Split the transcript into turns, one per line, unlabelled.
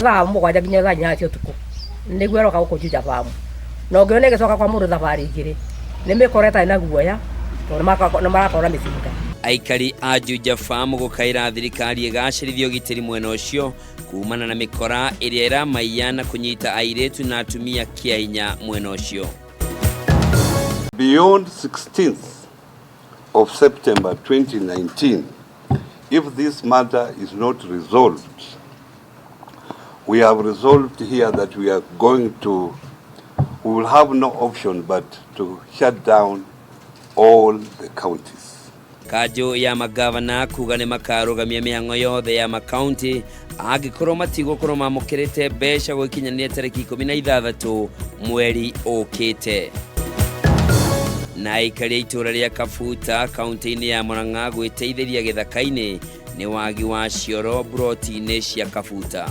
Thaa 7 nginya thaa 8 cia ũtukũ nĩguo ĩroka gũkũ Juja Farm, na ũngĩona ĩgĩcoka kwa mũndũ thabarĩ igĩrĩ nĩ mĩkora ĩtarĩ na guoya, tondũ nĩ marakorwo na mĩcinga.
Aikari a Juja Farm gũkaĩra thirikari ĩgacĩrithie ũgitĩri mwena ũcio kumana na mĩkora ĩrĩa ĩramaiya na kũnyita airĩtu na atumia kĩa hinya mwena ũcio.
Beyond 16th of September 2019, if this matter is not resolved, we have resolved here that we are going to, we will have no option but to shut down all the counties.
Kanjũ ya magavana kuga nĩ makarũgamia mĩhang'o yothe ya makaunti angĩkorwo matigũkorwo mamũkĩrĩte mbeca gũgĩkinyanĩria tarĩki 16 mweri ũkĩte. Na aikari a itũũra rĩa Kabuta kaunti-inĩ ya Murang'a gwĩteithĩria gĩthaka-inĩ nĩ wagi wa cioro mburoti-inĩ cia Kabuta.